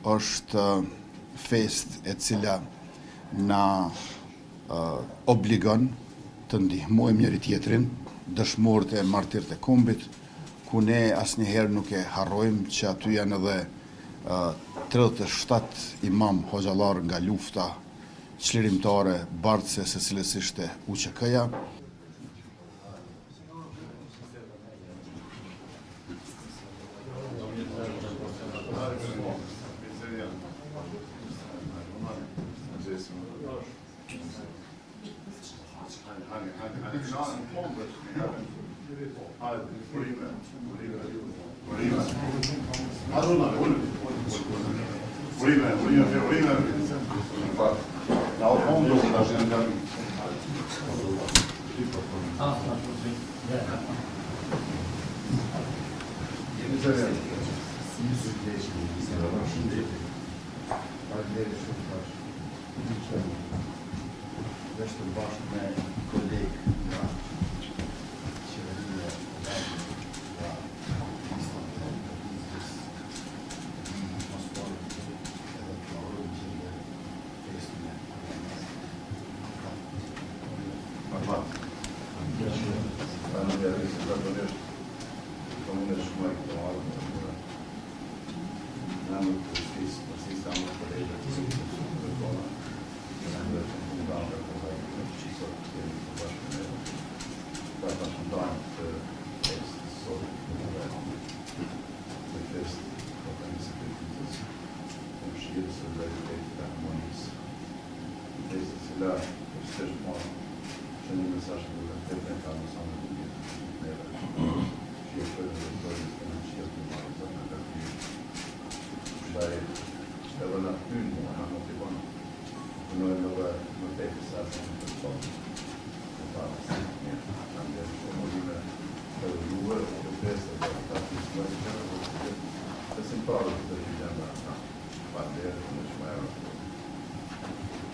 Është festë e cila na obligon të ndihmojmë njëri-tjetrin, dëshmorët e martirët e kombit, ku ne asnjëherë nuk e harrojmë që aty janë edhe 37 imam hoxhallarë nga lufta çlirimtare bartëse së cilës ishte UÇK-ja. Dhe bashkë me kolegë nga qeveria e vendit, nga aktivistat e lëvizjes, mos edhe të urojmë gjithëve festën e Faleminderit, zakonisht komunë shumë e këtë ardhë, në emër të Prishtinës, përsi sa më kolegët të tona, në të fundave të që sot kemi të bashkë me ne, ta bashkëndajmë të festë sot në të festë të të Lëvizjes, të mëshirës, solidaritetit të harmonisë, festë e cila përsërisht ma që një mesazh të vërtetë e ka në sa më të mirë neve që jetojmë dhe veprojmë të në qiell të madh Zot na lavdëri. Ndaj edhe na hyn mua, na motivon të punojmë edhe më tepër se asa më të sot. Në parë, mirë, faleminderit shumë, urime edhe juve, kjo festë edhe ata që më të tjerë, dhe të gjithë besimtarët të që gjenda ata. Faleminderit, në që më erë.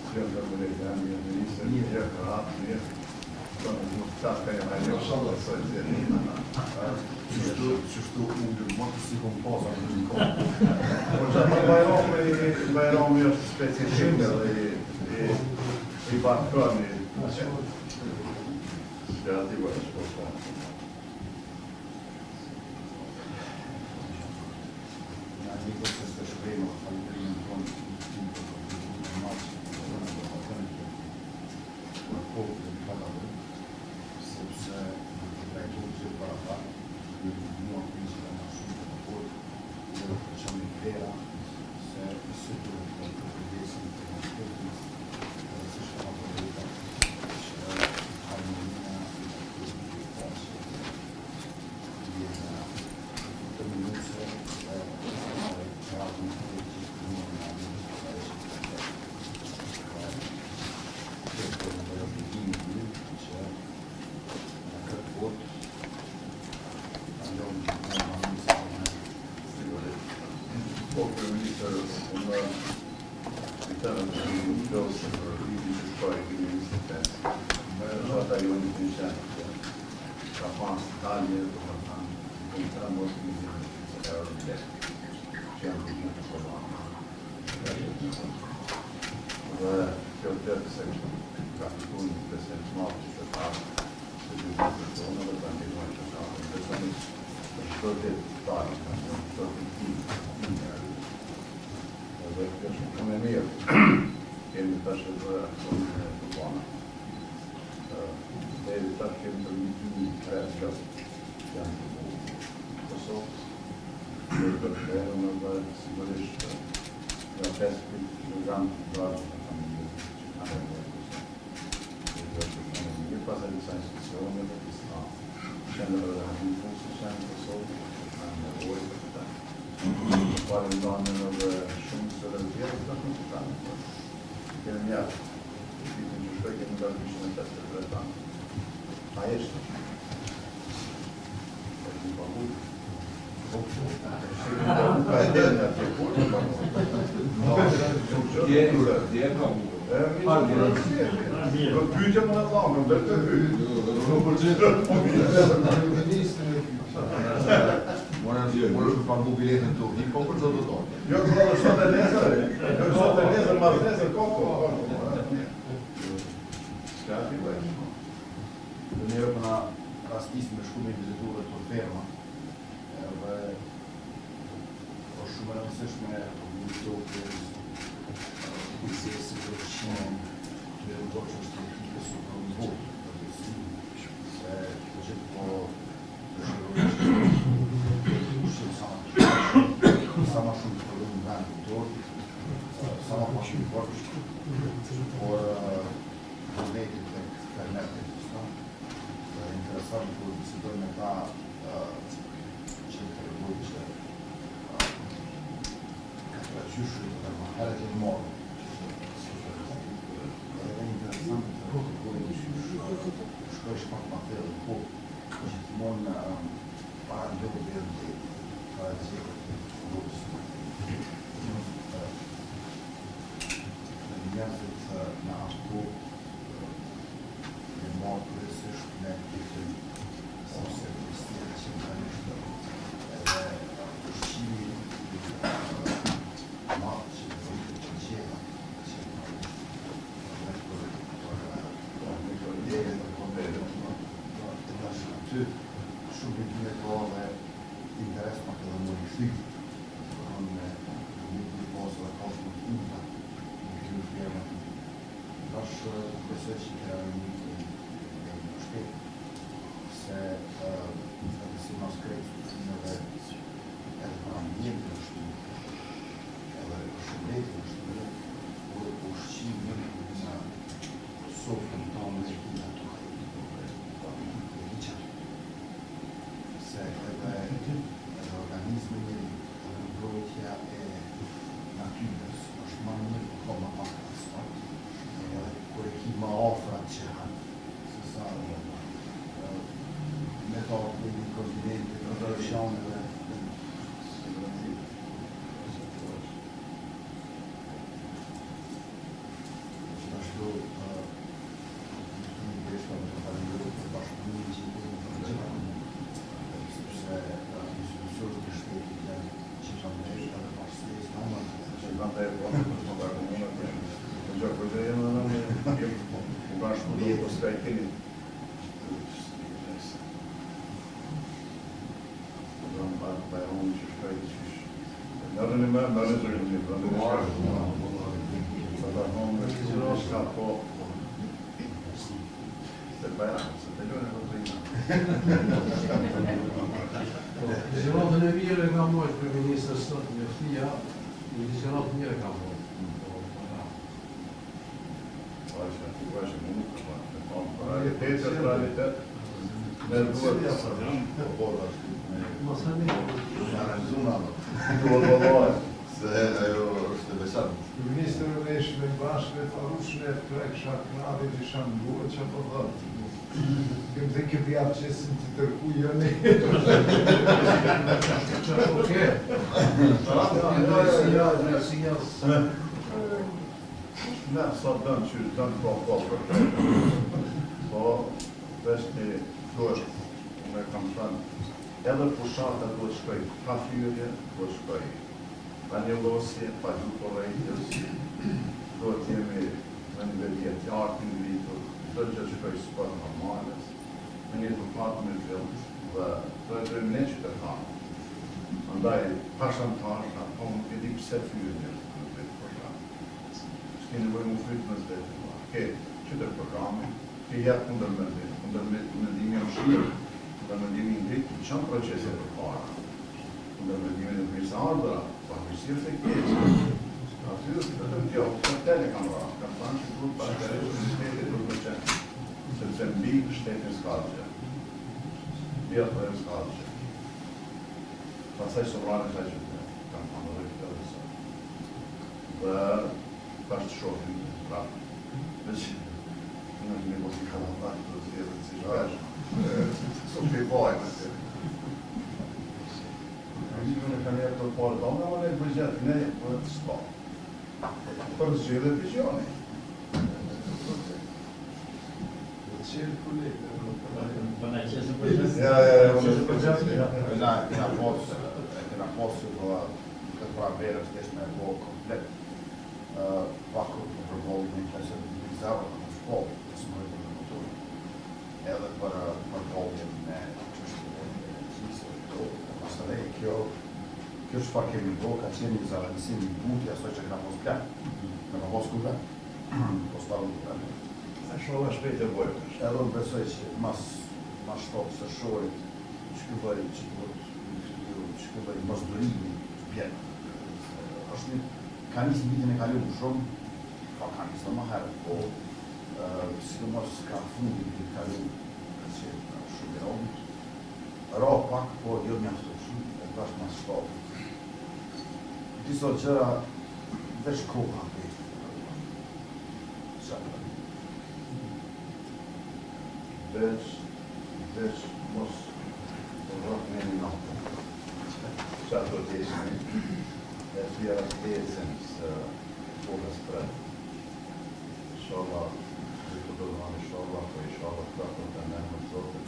Si janë të kolegë jam, mirë, ministër, mirë, rahat, mirë. Po nuk mund të flas ka një hajë, besoj se Qështu, qështu ulur, më të si kom pas atë një kohë. Po që Bajrami, Bajrami është specifik dhe i, i, i bashkon i... Relativ është, po, po. Na një proces të shprehim falënderimin tonë tim për kontributin e madh që keni dhënë dhe po dhënë për për popullin katalon, sepse ju trajtuar gjithë barabar, ju ndihmuar për që nga shumë të nevojë, ju përçoni vlera se si duhet të përkujdesim për njëri-tjetrin, edhe siç tha kolega, që harmonia i duhet të pasur ndjenja dominuese dhe radhën e gjithmonë në ajo që të Kjo është edhe obligimi ynë që në këtë botë ta lëmë gjithmonë ma mirë se sa ne. Sigurisht. Po, kryeministër, unë i them edhe shumë më plot se për vitin që shkoi 2025, data jonë të qenë ka pas dalje, do të thënë, diku 13 milionë euro në lekë, që janë të gjithë Kosova. Dhe kjo flet se ka fituar një besim të madh qytetar të dy vendeve tona dhe ta ndihmojnë qytetarët. Besoni për çdo ditë dalin ka qenë çdo ditë tim euro. Dhe kjo është shumë e mirë. Kemi tash edhe aksionin e Dugana. Deri tash kemi për një 2000 plot që janë të Kosovë. Kjo do të vlerën edhe sigurisht nga 5 kilogram të në familje që kanë nevojë në Kosovë. Kjo është shumë e mirë, pastaj disa institucione dhe disa qendra rehabilituese që janë në Kosovë, që kanë nevojë për këta. Të parim ndanë edhe shumë institucione të tjera që tashmë që kanë nevojë. Kemi mjaft. Vitin që shkoi kemi ndarë 253 tanë. A ishte? E kemi pagu. Ka e dhe nga tje kur, në pagu. Dje, dje pagu. Po pyetje më në dhamë, më të pyet. Nuk përgjigj. Mora mora të pagu biletën të udhë, po për çdo do të. Jo, ka dhe sot e nesër, jo sot e nesër, mas nesër, ka ko, ka ko. S'ka ti bëjsh. Dhe neve po na rastis me shku me vizitu dhe këto ferma, edhe është shumë e rëndësishme një tokës, kujdesit për ushqimin, të e do që është jetike sot në botë, përgjithësi, se të gjithë po dëshirojnë që ushqim sa më të shëndetshëm, sa më shumë të prodhojmë në vendin tonë, sa më pak import, por vullneti tek fermerët ekziston. Dhe interesant kur bisedoj me ta që të tregojnë që ka paragjyshërit edhe më herët janë marrë edhe interesant të tregojnë që shkojsh pak ma thellë në kohë, gjithmonë para lodhje janë dhe para gjetët lodhës. Dhe njerëzit në atë kohë janë marrë kryesisht me blegtori, ose bujqësia ka qenë realisht edhe ushqimi i madh që rritet që gjeta ka qenë realisht edhe për për blerje dhe për tash aty shumë prej tyre ka dhe interes pak edhe më rikthy, do me me me pas edhe kafshë më të ulëta në këtyre ferma. Tash besoj që kena me një me një shpejt, se edhe si mas krejt studimeve edhe për ambientin është mirë, edhe për shëndetin është mirë, por ushqimin në sofrën tonë e ki ato hiç aty. Se edhe edhe organizmi njeriut, edhe mbrojtja e natyrës është më mirë kur ka më pak asfalt, edhe kur e ki më afër atë që han, se sa me ta prej një kontinenti të oqeaneve. Gjithashtu, kemi deshta me të falenderu për bashkëpunimin që i kemi për të gjitha komunat, sepse institucionet e shtetit janë që kanë edhe bashkësisë në më Që kanë të e po, për të komunat, në gjë për gjë jemi dhe në jemi u bashku do po s'ka i keni. Do në pak Bajrami që shkaj qysh. Merreni me, merreni zë një vend e shkaj. Sa ta thonë me kështu diçka po. Se Bajram, se të lënë e të Ligjëratën e mirë e ka mbajt kryeministër sot Myftia, një ligjëratë mirë e ka mbajt. Po, që aty po që mund të po, të thonë, për realitet është realitet. Ne duhet Po, po, tash. Mos e mirë. Me analizu në ato, duhet vëllai. se ajo është e veçantë. Kryeministër ne ishme bashkë me Farushën e Preksha Knavit isha në që po thotë. Kem të këtë javë qesin të tërku jo ne. Që po ke? Drejtësia, drejtësia. Ne sa dëm që dëm po po për këtë. Po, veç një duhet, unë e kam thënë, edhe fushata duhet shkoj pa fyerje, duhet shkoj pa njëllosje, pa gjuhë urrejtjes, duhet jemi me një vedije të artë ngritur, çdo gjë të shkoj sipas normales, me një edukatë me zhvillt dhe do e bëjmë ne qytetarët. Andaj, pa shantazha, po nuk e di pse fyhen njerëzit në vetë program. S'ke nevojë mu fyt mes vete, po. Ke qyter programi, ke jep kundër mendim, kundër mendimi është mirë, kundër mendimi ngrit i çon proceset përpara. Kundër mendimi nuk mirë se ardhura, pa mirësi është e keqe. Aty është vetëm kjo, për e kam ra, kam thënë që duhet bashkërisht në shtetit duhet me qenë, sepse mbi shtetin s'ka gjë. Mbi atë s'ka gjë. Pastaj sovrani ka gjë, kam thënë edhe këtë edhe sot. Dhe tash të shohim prapë. Veç në kemi mos i kalendar të zgjedhjet si shpesh. Sot ke bajmë aty. Në kanë jepë të parë donë, ama ne buxhet ne po s'ka. Për zgjedhjet vizioni. Qenë kolegë. Po na qesim për Ja, ja, ja, unë Qesim për gjatë. Kena, kena pas, kena pas që po Këtë pranverë është desht me e bo komplet pak po përballë me inflacion 2.0 në shkollë, të së për në motor. Edhe për përballjen me çështjet e energjisë e këto, e pastaj kjo kjo çfarë kemi bo ka qenë një zëvendësim i butë i asaj që kena pas plan. Me ka pas kuvend. Po s'ta u kuvend. Inshallah shpejt e bojmë tash. Edhe unë besoj që mas mas 7 qershorit që ky lloj që duhet myftiu, që ky lloj mosdurimi bjen. Është një ka nisë vitin e kaluar shumë, pa ka nisë më herët, po sidomos ka fundi i vitit kaluar ka qenë shumë i rëndë. Ra pak, po jo mjaftueshëm, e tash mas shtatit. Disa gjëra veç koha pe. Qa të Veç, veç mos po rrok me një natë. Qa të t'jeshmi, e tjera ecin se kohës pret. Inshallah, dhe të do dhënë inshallah, po inshallah prapë të në emër të Zotit,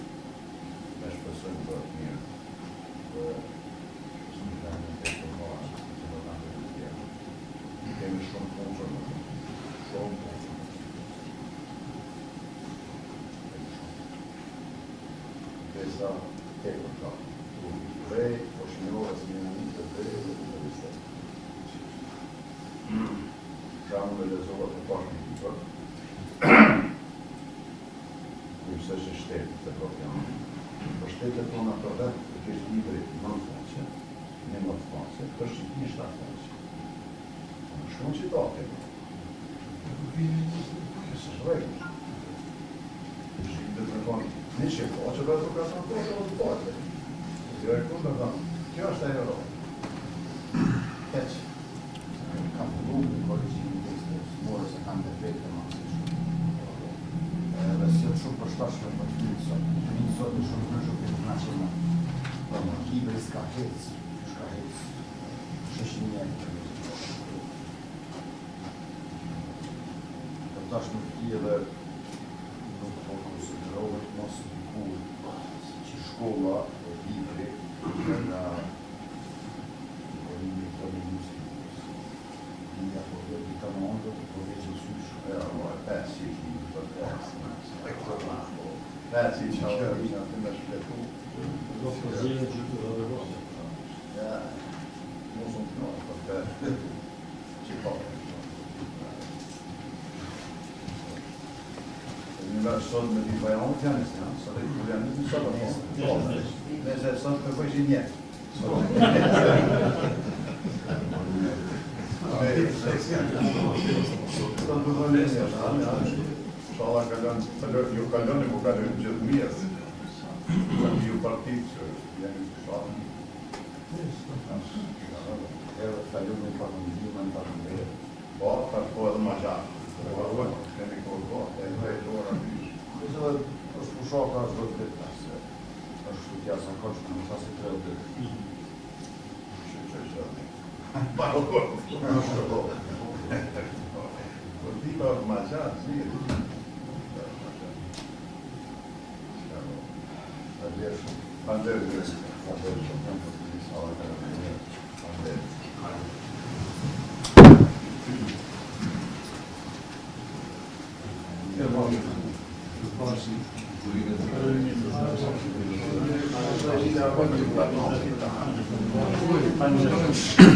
ne shpresojmë bëhet mirë. Dhe shpresojmë të vendin të të marrë, që të vendet e tjera. Kemi shumë punë për më shumë. Shumë punë për më Kemi shumë. Besa tepër ka. Prej Oshnjorës një në një të deri dhe të të Qa unë e lexova të pash një libër, ku i mësojshin shtetet evropiane. Për shtetet tona për vetë e kish libri 9 faqe, 11 faqe, për Shqipërinë 7 faqe. Në shumë që ta ke. S'është rregull. Shqipërinë të thonë, një që faqe, për të ka thonë, po, po, faqe. Jo e kundërta, kjo është ajo. Keq. Ka fillu me korrigjimin e teksteve mësimore se kanë defekte ma si shumë. Edhe si është shumë përshtatshme për fëmijët sot. Fëmijët sot në shumë ndryshëm për të kënaqur. Po libri s'ka hec, qysh ka hec. Shoqëria e Po tash nuk di edhe nuk po konsiderohet mos dikur që shkolla e libri nga Burimi dominues i gjuhës. Dija po vjen dita në ëndërr të po veqin sysh. Ja, po, e pesë që i për pesë. E këto po, pesë që që rrinë aty me shfletu. Do të zgjidhë gjyku dhe dhe Ja, mos unë të nojë, për pesë. Që po. Një verë sot me di bajanët janë, ja? Sot e kur janë nisë sot apo? Po, nëse sot kërkoj që një. Sot do të nesër, ja. Inshallah kalon, kalon, ju kaloni, po kalojmë gjithë mirë. Sa ju partit që jeni të fshatin. Edhe kalumin pa ndihmën pa ndihmën. Po, tash po edhe ma gjatë. Po, po, kemi kohë po, e drejt ora mish. Edhe është fushata është 10 ditë, se është kështu të jashtëzakonshme, nuk as i 30 ditë. Që që që Pa, po, po. Po, dita është ma gjatë, zirë. Faleminderit shumë. Faleminderit. Faleminderit shumë.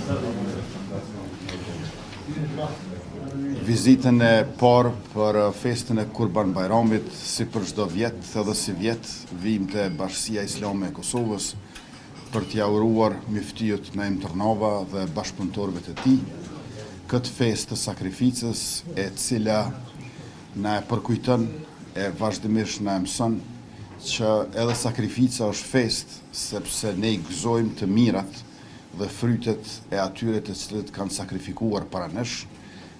Faleminderit. Vizitën e parë për festën e Kurban Bajramit, si për çdo vjet, edhe sivjet, vijmë te Bashkësia Islame e Kosovës për t'ia uruar myftiut Naim Tërnava dhe bashkëpunëtorëve të tij këtë festë të sakrificës e cila na e përkujton e vazhdimisht na e mëson që edhe sakrifica është festë sepse ne i gëzojmë të mirat dhe frytet e atyre të cilët kanë sakrifikuar para nesh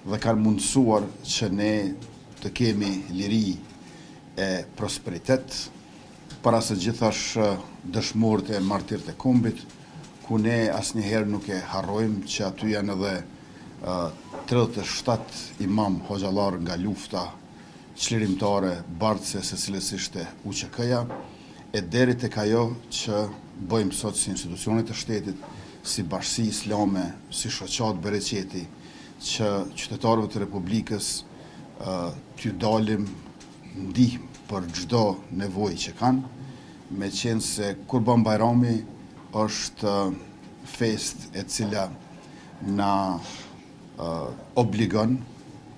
dhe kanë mundësuar që ne të kemi liri e prosperitet, para së gjithash dëshmorët e martirët e kombit, ku ne asnjëherë nuk e harrojmë që aty janë edhe 37 imam hoxhallar nga lufta çlirimtare bartëse së cilës ishte UÇK-ja, e deri tek ajo që bëjmë sot si institucionet e shtetit. si Bashkësi Islame, si Shoqatë Bereqeti, që qytetarëve të Republikës t'ju dalim ndihmë për çdo nevojë që kanë, meqenëse Kurban Bajrami është festë e cila na obligon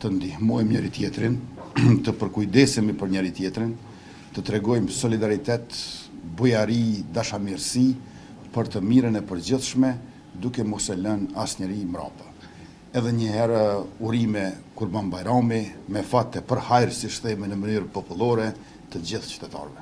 të ndihmojmë njëri-tjetrin, të përkujdesemi për njëri-tjetrin, të tregojmë solidaritet, bujari, dashamirësi për të mirën e përgjithshme, duke mos e lënë asnjeri mbrapa. Edhe një herë urime Kurban Bajrami, me fat e për hajr siç themi në mënyrë popullore të gjithë qytetarëve.